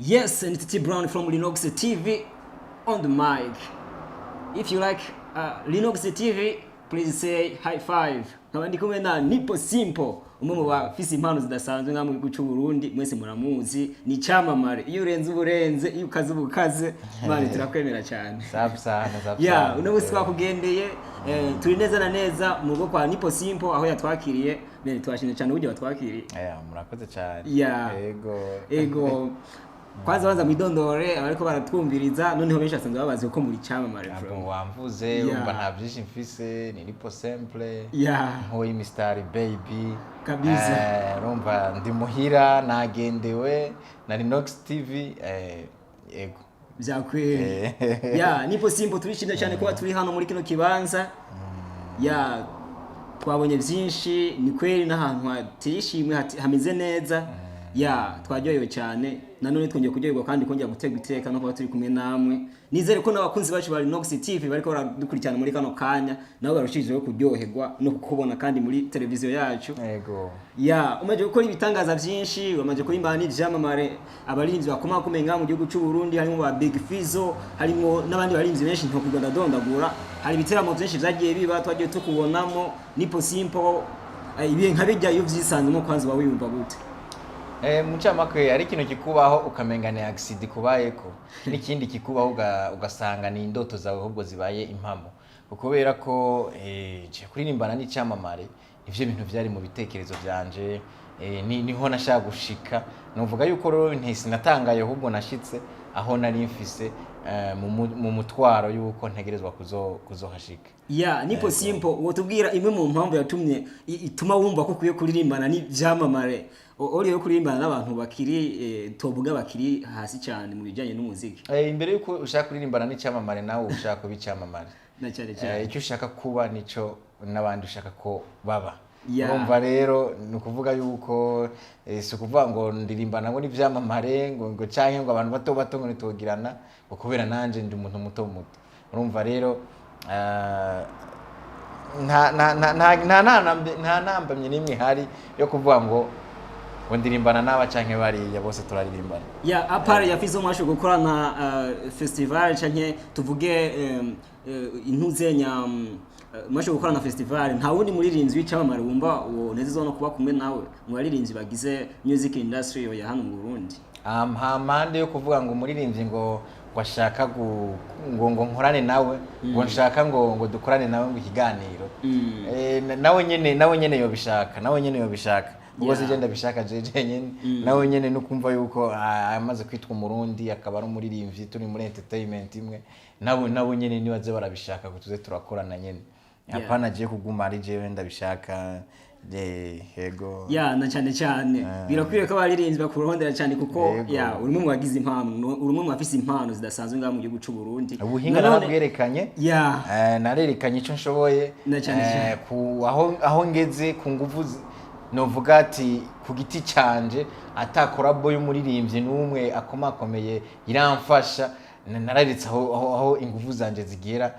Yes, and it's T Brown from Linux TV on the mic. If you like Linux TV, please say high five. Nkaba ndi kumwe na Nipo Simple, umwe mu bafise impano zidasanzwe ngaha mu gihugu cy'u Burundi, mwese muramuzi, ni icyamamare. Iyo urenze uburenze, iyo ukaze ubukaze, Mani turakwemera cyane. Safi sana, safi Ya, sana. uno munsi twakugendeye, turi neza na neza mu rugo kwa Nipo Simple aho yatwakiriye. Bene twashimye cyane uburyo watwakiriye. Murakoze cyane. Ya. Yego. Ego. Kwanza banza mwidondore abariko baratwumviriza, noneho benshi basanzwe babazi ko muri cyamamare. Ntabwo Bro. wamvuze. Urumva nta byinshi mfise, ni Nipo Simple. Nkoyi Mistari baby. Kabisa. Urumva ndi muhira, nagendewe na Linux TV, yego. Vyakweli. Ya, Nipo Simple, turishimye cyane kuba turi hano muri kino kibanza. Ya, twabonye byinshi, ni kweli n'ahantu hateye ishimwe, hameze neza. Ya, twaryohewe cyane. Nanone twongeye kuryoherwa kandi kongera gutega iteka no kuba turi kumwe namwe. Nizere ko n'abakunzi bacu ba Linux TV bariko baradukurikirana muri kano kanya nabo barushijeho kuryoherwa no kukubona kandi muri televiziyo yacu. Yego. Ya, umaze gukora ibitangaza byinshi, umaze kurimbana n'ivyamamare, abaririmbyi bakomakomeye ngaha mu gihugu cy'u Burundi, harimo ba Big Fizzo, harimo n'abandi baririmbyi benshi ntokugwa ndadondagura. Hari ibiteramo byinshi vyagiye biba twagiye tukubonamo Nipo Simple. Ibihe nka bijya iyo vyisanzemo, kwanza uba wiyumva gute? Mu ncamake, hari ikintu kikubaho ukamenga ni accident kubayeko, n'ikindi kikubaho ugasanga ni indoto zawe ahubwo zibaye impamo, kubera ko je kuririmbana n'icyamamare nivyo bintu vyari mu bitekerezo vyanje, niho nashaka gushika. Nuvuga yuko rero ntisi natangaye, ahubwo nashitse aho nari mfise mu mutwaro yuko ntegerezwa kuzohashika. Ya, Nipo Simple, wotubwira imwe mu mpamvu yatumye ituma wumva ko ukwiye kuririmbana n'ivyamamare ori yo kuririmbana n'abantu bakiri, tovuga bakiri hasi cyane mu bijyanye n'umuziki? Imbere yuko ushaka kuririmbana n'icyamamare, nawe ushaka kuba icyamamare. Na cyane cyane. Icyo ushaka kuba nico n'abandi ushaka ko baba. Urumva rero ni ukuvuga yuko si ukuvuga ngo ndirimbana ngo n'ivyamamare ngo canke ngo abantu bato bato ngo nitogirana, ngo kubera nanje ndi umuntu muto muto. Urumva rero nta ntambamye n'imwe ihari yo kuvuga ngo ndirimbana n'aba canke bariya, bose turaririmbana. Ya, à part ya Fizzo mwashoboye gukorana festival canke tuvuge intuzenya, mwashoboye gukorana festival, nta wundi muririmbyi w'icamamare wumva wonezezwa no kuba kumwe nawe mu baririmbyi bagize music industry ya hano mu Burundi? Nta mpande yo kuvuga ngo umuririmbyi ngo ashaka ngo nkorane nawe, ngo nshaka ngo dukorane nawe ngo ikiganiro. Nawe nyene yobishaka, nawe nyene yobishaka ubwo sije ndabishaka jeje nyene, nawe nyene nukumva yuko amaze kwitwa Umurundi, akaba ari umuririmbyi, turi muri entertainment imwe, nawe nyene nibaze barabishaka ngo tuze turakorana nyene. Hapana agiye kuguma ari jewe ndabishaka, yego. Ya, na cyane cyane birakwiriye ko abaririmbyi bakurondera cyane kuko ya, uri umwe mu bagize impano, uri umwe mu bafise impano zidasanzwe ngaha mu gihugu c'u Burundi. Ubuhinga narabwerekanye. Narerekanye icyo nshoboye. Na cyane cyane. Ku aho ngeze ku nguvu novuga ati ku giti canje, ata collabo y'umuririmbyi n'umwe akomakomeye iramfasha, nararetse aho inguvu zanje zigera.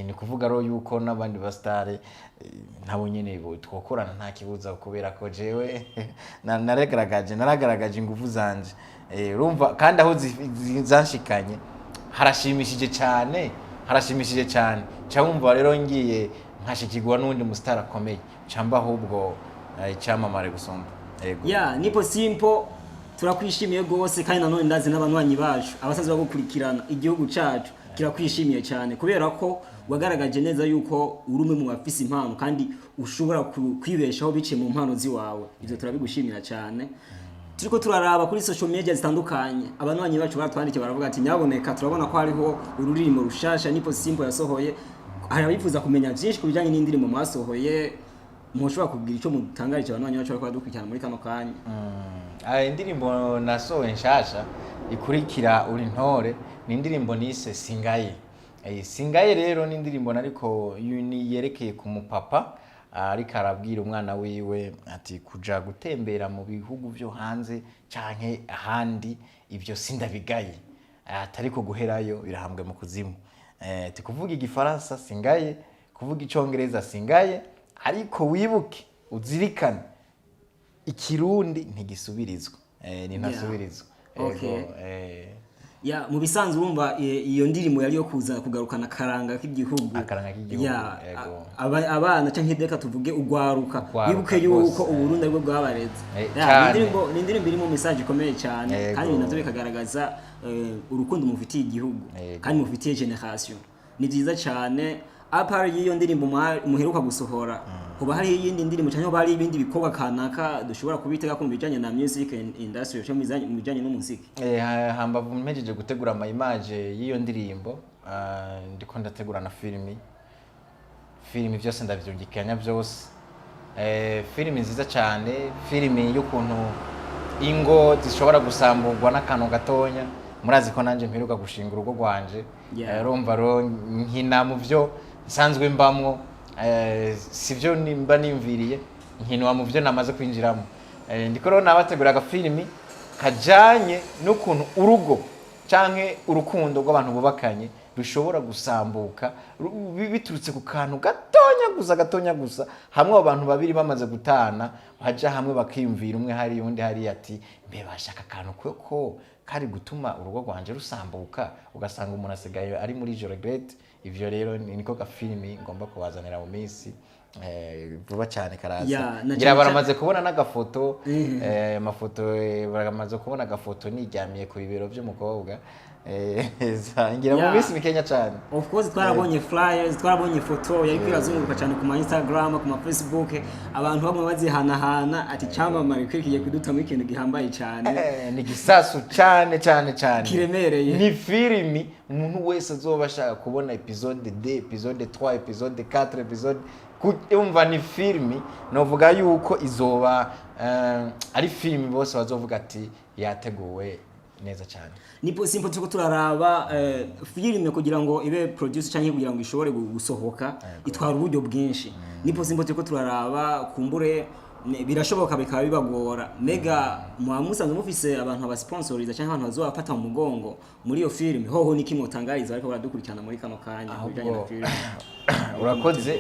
Ni kuvuga rero yuko n'abandi basitare nabo nyene twokorana nta kibuza, kubera ko jewe naragaragaje inguvu zanje. Urumva kandi aho zanshikanye harashimishije cyane, harashimishije cyane. Nca wumva rero ngiye nkashikirwa n'undi musitari akomeye, camba ahubwo icyamamare gusumba, yego. Ya, Nipo Simple, turakwishimiye rwose, kandi nanone ndazi n'abanywanyi bacu abasanzwe bagukurikirana, igihugu cacu kirakwishimiye cyane kubera ko wagaragaje neza yuko uri umwe mu bafise impano kandi ushobora kwibeshaho biciye mu mpano ziwawe. Ivyo turabigushimira cyane. Turiko turaraba kuri social media zitandukanye, abanywanyi bacu baratwandikiye baravuga ati: "Nyaboneka, turabona ko hariho ururirimbo rushasha Nipo Simple yasohoye." Hari abifuza kumenya byinshi ku bijyanye n'indirimbo mwasohoye. Mushobora kugira icyo mutangarije abanywanyi bacu bariko baradukurikirana muri kano kanya? Indirimbo nasohoye nshasha ikurikira Uri Ntore ni indirimbo nise Singaye. Singaye rero ni indirimbo nariko yerekeye ku mupapa, ariko arabwira umwana wiwe ati kuja gutembera mu bihugu vyo hanze canke ahandi, ivyo sindabigaye. Atari ko guherayo birahambwe mu kuzimu. Ati kuvuga Igifaransa singaye, kuvuga Icongereza singaye, ariko wibuke uzirikane Ikirundi ntigisubirizwa, ni ntasubirizwa. Okay. Ego, Ya, mu bisanzwe urumva iyo ndirimbo yari yo kuza kugarukana akaranga k'igihugu. Akaranga k'igihugu, Ya, yego. abana canke reka tuvuge ugwaruka, Ugwaruka bibuke yuko rwose. Uburundi aribwo bwabareze. Ya, Cane. ni indirimbo irimo message ikomeye cyane, kandi navyo bikagaragaza urukundo mufitiye igihugu kandi mufitiye generation. Ni byiza cyane. À part y'iyo ndirimbo muheruka gusohora, hoba hariho iyindi ndirimbo cyangwa hoba hariho ibindi bikorwa kanaka dushobora kubitega ko mu bijanye na music industry cyangwa mu bijanye n'umuziki? Hambavu mpejeje gutegura ama image y'iyo ndirimbo, ndiko ndategura na filimi. Filimi byose ndavyungikanya byose. Filimi nziza cyane, filimi y'ukuntu ingo zishobora gusamburwa n'akantu gatonya. Murazi ko nanjye mperuka gushinga urugo rwanje. Urumva rero nkina mu byo nsanzwe mbamwo, sivyo nimba nimviriye nkinwa mu byo namaze kwinjiramo. Ndiko rero nabategura agafilimi kajanye n'ukuntu urugo canke urukundo rw'abantu bubakanye rushobora gusambuka biturutse ku kantu gatonya gusa, gatonya gusa. Hamwe abo bantu babiri bamaze gutana, baja hamwe bakiyumvira, umwe hari undi hariya ati: "Mbe bashaka akantu ko kari gutuma urugo rwanje rusambuka?" Ugasanga umuntu asigaye ari muri je regrette. Ivyo rero niko gafilimi ngomba kubazanira mu minsi vuba cyane karaza. Ya, na Ngira cyane baramaze kubona n'agafoto, amafoto, baramaze kubona agafoto niryamiye ku bibero by'umukobwa. Ngira mu minsi mikenya cyane. Of course, twarabonye flyers, twarabonye ifoto yari kwirazunguruka cyane ku ma Instagram, ku ma Facebook, abantu bamwe bazihanahana ati cyamamare kigiye kudutamo ikintu gihambaye cyane. Ni gisasu cyane cyane cyane. Kiremereye. Ni filimi umuntu wese azoba ashaka kubona episode 2, episode 3, episode 4, episode umva ni filimi novuga yuko izoba ari filimi bose bazovuga ati yateguwe neza cyane. Nipo Simple, turiko turaraba filime kugira ngo ibe produce cyangwa kugira ngo ishobore gusohoka itwara uburyo bwinshi. Nipo Simple, turiko turaraba kumbure birashoboka bikaba bibagora mega muba musanzwe mufise abantu abasponsoriza cyangwa abantu bazobafata mu mugongo muri iyo filime. Hoho ni kimwe utangariza ariko baradukurikirana muri kano kanya ku bijanye na Ahubwo filime?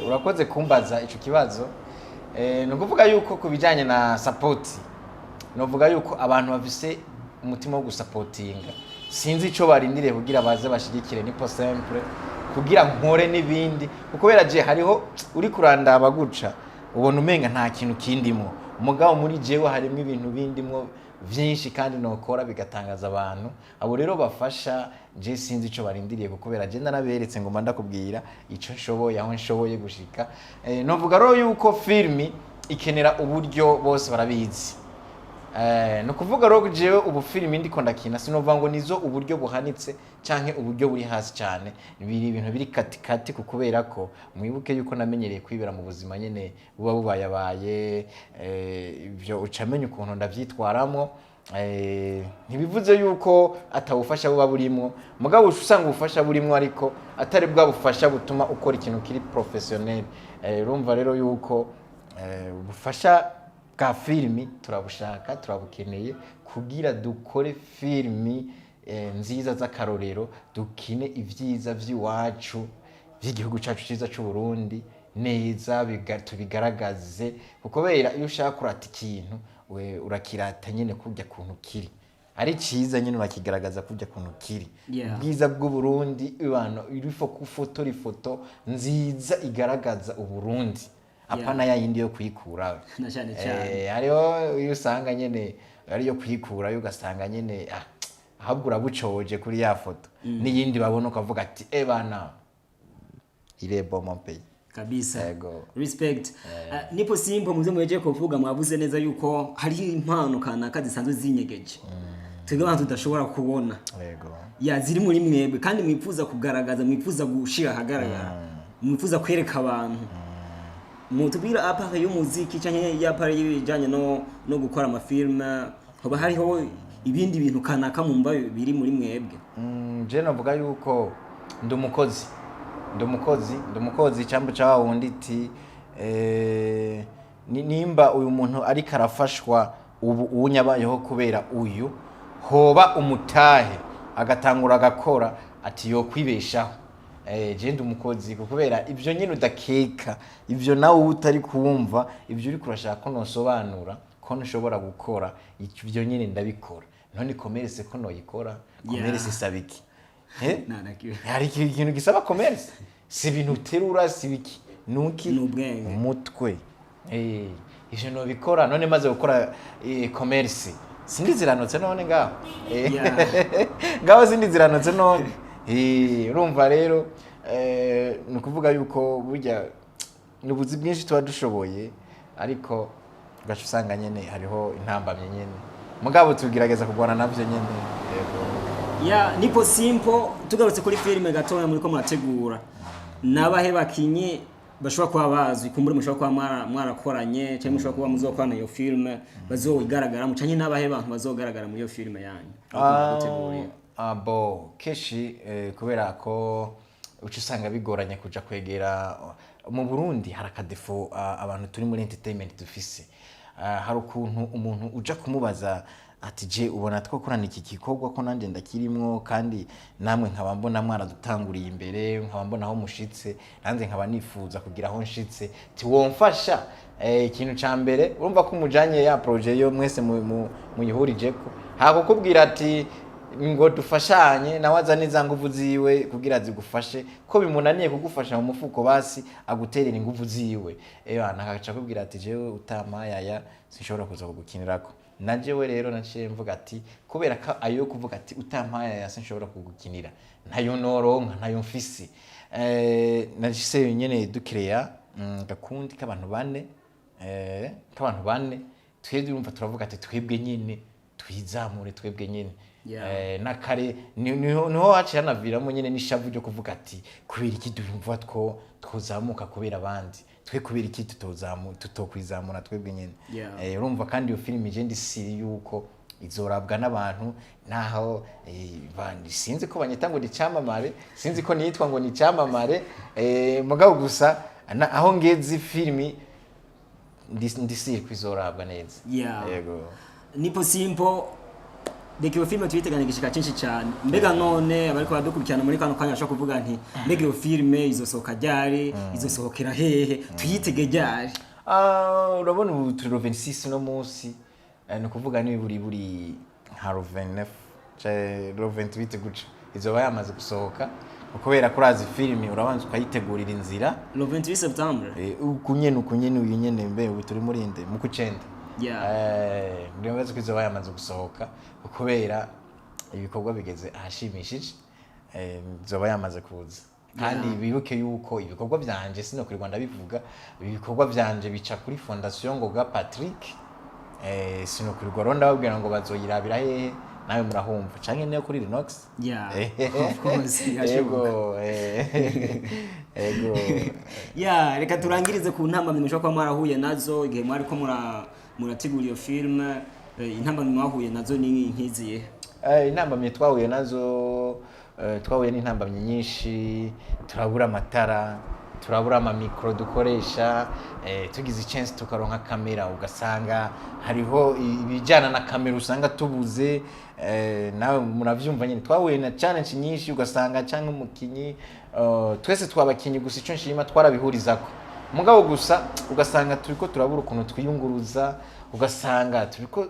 Urakoze kumbaza ico kibazo. Ni ukuvuga yuko ku bijyanye na support, novuga yuko abantu bafise umutima wo gusapotinga, sinzi ico barindiriye kugira baze bashigikire Nipo Simple kugira nkore n'ibindi. Kubera je hariho uri kurandaba guca ubona umenga nta kintu kindimo, mugabo muri jewe harimo ibintu bindimwo vyinshi kandi nokora bigatangaza abantu. Abo rero bafasha, je sinzi ico barindiriye, kubera je ndanaberetse ngo mba ndakubwira ico nshoboye, aho nshoboye gushika. Novuga rero yuko filmi ikenera uburyo, bose barabizi. Ni ukuvuga rero jewe ubu filimi ndiko ndakina, sinovuga ngo nizo uburyo buhanitse canke uburyo buri hasi cyane, biri ibintu biri katikati, ku kubera ko mwibuke yuko namenyereye kwibera mu buzima nyene buba bubayabaye. Ivyo ucamenya ukuntu ndavyitwaramo. Ntibivuze yuko atabufasha buba burimwo, mugabo usanga ubufasha burimwo ariko atari bwa bufasha butuma ukora ikintu kiri professionnel. Urumva rero yuko ubufasha bwa filimi turabushaka, turabukeneye kugira dukore filimi nziza z'akarorero, dukine ibyiza by'iwacu, by'igihugu cyacu cyiza cy'u Burundi neza, tubigaragaze. Kubera iyo ushaka kurata ikintu, we urakirata nyine kurya kuntu kiri ari cyiza, nyine urakigaragaza kurya kuntu kiri. Ubwiza bw'u Burundi, ibano irifo kufotora ifoto nziza igaragaza Uburundi, apana ya yindi yo kuyikura. Na cyane cyane. Hariho iyo usanga nyene ari iyo kuyikurayo, ugasanga nyene ahubwo urabucoje kuri ya foto, n'iyindi babona ukavuga ati: "Eh bana, il est bon mon pays." Kabisa. Yego. Respect. Nipo Simple, muze muhejeje kuvuga, mwavuze neza yuko hariho impano kanaka zisanzwe zinyegeje twebwe abantu tudashobora kubona, ya ziri muri mwebwe kandi mwifuza kugaragaza, mwifuza gushira ahagaragara, mwifuza kwereka abantu. Mutubwira, à part y'umuziki canke à part y'ibijanye no gukora amafilme, hoba hariho ibindi bintu kanaka mumva biri muri mwebwe? Je novuga yuko ndi umukozi, ndi umukozi, ndi umukozi. Cyambu ca wundi iti nimba uyu muntu ariko arafashwa ubu unyabayeho kubera uyu hoba umutahe agatangura agakora ati yokwibeshaho. Je ndi umukozi kubera ibyo nyine udakeka, ibyo nawe uba utari kumva, ibyo uri kurashaka ko nosobanura ko nshobora gukora, ibyo nyine ndabikora. None commerce ko noyikora, commerce isaba iki? Eh? Nta na kimwe. Hari ikintu gisaba commerce? Si ibintu uterura, si biki, nuki? Ni ubwenge. Umutwe. Ivyo nobikora. None maze gukora commerce, sindi ziranotse none ngaho? Ngaho sindi ziranotse none? Urumva rero, ni ukuvuga yuko burya ni ubuzi bwinshi tuba dushoboye, ariko ugaca usanga nyene hariho intambamye nyene, mugabo tugerageza kurwana navyo nyene. Yego. Ya, Nipo Simple, tugarutse kuri filime gatoya muriko murategura, nabahe bakinyi bashobora kuba bazwi, kumbure mushobora kuba mwarakoranye cyangwa mushobora kuba muzokorana iyo filime, bazogaragaramo, canke nabahe bantu bazogaragara muri iyo filime yanyu muriko muradutegurira? Ah, bo kenshi kubera ko uca usanga bigoranye kuja kwegera mu Burundi, hari akadefo abantu turi muri entertainment dufise. Hari ukuntu umuntu uja kumubaza ati: "Je ubona twokorana iki gikorwa, ko nanjye ndakirimwo, kandi namwe nkaba mbona mwaradutanguriye imbere, nkaba mbona aho mushitse, nanjye nkaba nifuza kugira aho nshitse, ti womfasha?" Ikintu ca mbere, urumva ko umujanye ya projet yo mwese muyihurijeko, hakukubwira ati ngo dufashanye, nawe azane za nguvu ziwe kugira zigufashe, ko bimunaniye kugufasha mu mufuko, basi aguterera inguvu ziwe. Ewa akaca akubwira ati: "Jewe utampaye aya sinshobora kuza kugukinirako." Na jewe rero naciye mvuga ati kubera ko ayo kuvuga ati utampaye aya sinshobora kugukinira, ntayo noronka, ntayo mfise. Nahise nyene dukireya gakundi k'abantu bane, k'abantu bane. Twebwe urumva turavuga ati twebwe nyine twizamure twebwe nyine. Na kare niho haciye hanaviramo nyine n'ishavu ryo kuvuga ati kubera iki dumva twozamuka kubera abandi, twe kubera iki tutokwizamura twebwe nyine? Urumva kandi iyo filime ije ndisiri yuko izorabwa n'abantu, naho sinzi ko banyita ngo ni icyamamare, sinzi ko nitwa ngo ni icyamamare, mugabo gusa aho ngeze filimi ndisiri ko izorabwa neza. Yego. Nipo Simple, reka iyo filime tuyiteganya igishika cyinshi cyane. Mbega none abariko baradukurikirana muri kano kanya bashobora kuvuga nti mbega iyo filime izosohoka ryari, izosohokera hehe, tuyitege ryari? Ah, urabona ubu turi 26 no munsi, ni ukuvuga ni buri nka 29 28 guca izoba yamaze gusohoka, kubera ko urazi filimi urabanza ukayitegurira inzira. Le 28 septembre. Uku nyene, uku nyene, uyu nyene, mbe ubu turi muri nde, mu kucenda. Ndibaza ko izoba yamaze gusohoka kubera ibikorwa bigeze ahashimishije. Izoba yamaze kuza, kandi bibuke yuko ibikorwa byanje, sinokwirwa ndabivuga, ibikorwa byanje bica kuri Fondation Ngoga Patrick. Sinokwirwa rero ndababwira ngo bazoyirabira hehe, nawe murahumva, canke niyo kuri Rinox. Yeah, of course, birashoboka. Ego, ego. Ya, reka turangirize ku ntambamyi mushobora kuba mwarahuye nazo igihe mwariko murategura iyo filime. Intambamyi mwahuye nazo ni nk'izihe? Intambamyi twahuye nazo, twahuye n'intambamyi nyinshi. Turabura amatara, turabura amamikoro dukoresha, tugize chance tukaronka kamera, ugasanga hariho ibijyana na kamera usanga tubuze. Nawe muravyumva nyine, twahuye na challenge nyinshi, ugasanga cyangwa umukinyi, twese twabakinyi, gusa icyo nshima twarabihurizako, mugabo gusa ugasanga turiko turabura ukuntu twiyunguruza, ugasanga turiko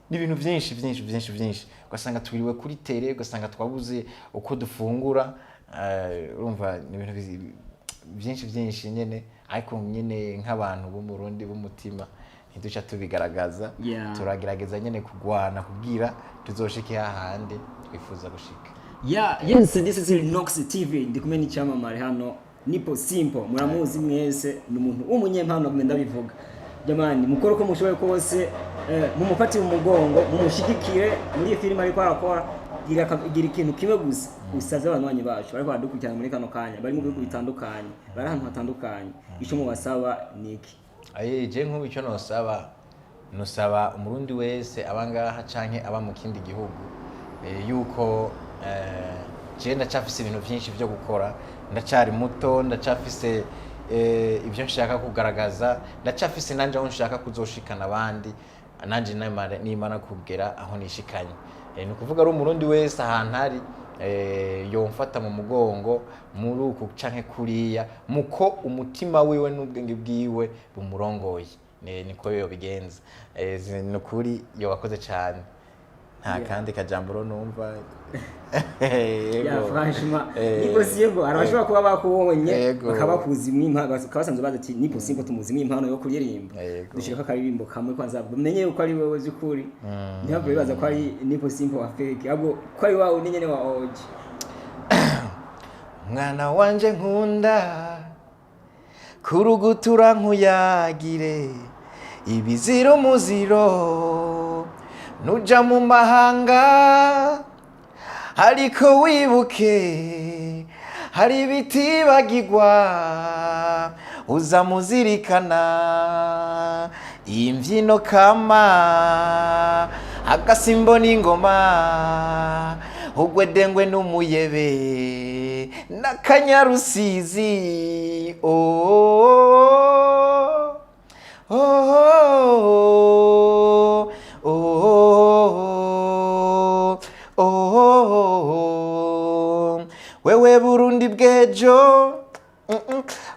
n'ibintu byinshi byinshi byinshi byinshi, ugasanga turiwe kuri terrain, ugasanga twabuze uko dufungura. Urumva ni ibintu byinshi byinshi nyene, ariko nyene nk'abantu bo mu Burundi b'umutima ntiduca tubigaragaza. Turagerageza nyene kugwana kugira tuzoshike hahandi twifuza gushika. Yeah, yes, this is Nox TV. Ndi kumwe n'icyamamare hano, Nipo Simple. Muramuzi mwese, ni umuntu w'umunyempano, agenda ndabivuga. Jamani, mukore uko mushoboye kose, mumufate mu mugongo, mumushigikire muri iyi filime ariko arakora. Gira ikintu kimwe gusa usavye abanywanyi bacu bariko baradukurikirana muri kano kanya, bari mu bihugu bitandukanye, bari ahantu hatandukanye. Ico mubasaba ni iki? Aye, je nk'ubu icyo nosaba, nosaba umurundi wese aba ngaha canke aba mu kindi gihugu, yuko je ndacafise ibintu vyinshi vyo gukora, ndacari muto, ndacafise ibyo nshaka kugaragaza, ndacafise nanje aho nshaka kuzoshikana abandi, nanje nimara kugera aho nishikanye. Ni ukuvuga ari umurundi wese ahantu ari, yomfata mu mugongo muri uku canke kuriya, muko umutima wiwe n'ubwenge bwiwe bumurongoye. Niko yobigenza. Ni ukuri yobakoze cane. Nta kandi kajambo ro numva. Ya. Yego. Franchement, Nipo Simple, hari abashobora kuba bakubonye bakabakuzi mw'impano, bakaba basanzwe bazi ati Nipo Simple tumuzi mw'impano yo kuririmba. Dushirako akaririmbo kamwe kwanza bamenye yuko ari wewe by'ukuri, ntihave bibaza ko ari Nipo Simple wa fake, ahubwo ko ari wawe ni nyene wa OG. Mwana wanje nkunda, kurugutura nkuyagire ibiziro umuziro, nuja mu mahanga ariko wibuke hari ibitibagirwa, uza muzirikana imbyino kama, agasimbo n'ingoma, ugwedengwe n'umuyebe n'akanyarusizi, oh, oh, oh, oh, oh. Wewe Burundi bw'ejo,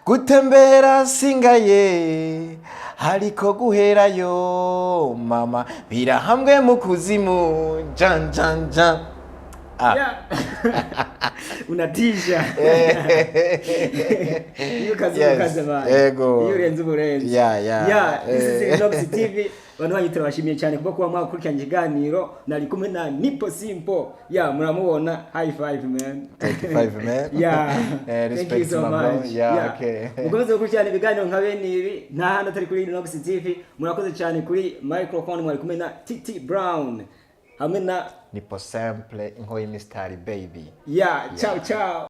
gutembera singaye, hariko guherayo mama birahambwe mu kuzimu, jan jan jan, ah. Yeah. Unatisha iyo ukaze. Ukaze bana. Ego. Iyo urenze uburenze. Yeah. Yeah, this is Inox TV. Bantu banyu, turabashimiye cyane kuba mwakurikiranye ikiganiro. Nari kumwe na Nipo Simple. Yeah, muramubona. High five, man. Take five, man. Yeah. Eh, Thank you respect, so my bro. much. Yeah, okay. Mukomeze gukurikirana ibiganiro nka bene ibi nta handi atari kuri Inox TV. Murakoze cyane. Kuri microphone mwari kumwe na TT Brown hamwe na Nipo Simple, inkoyi mistari baby. Yeah, ciao ciao.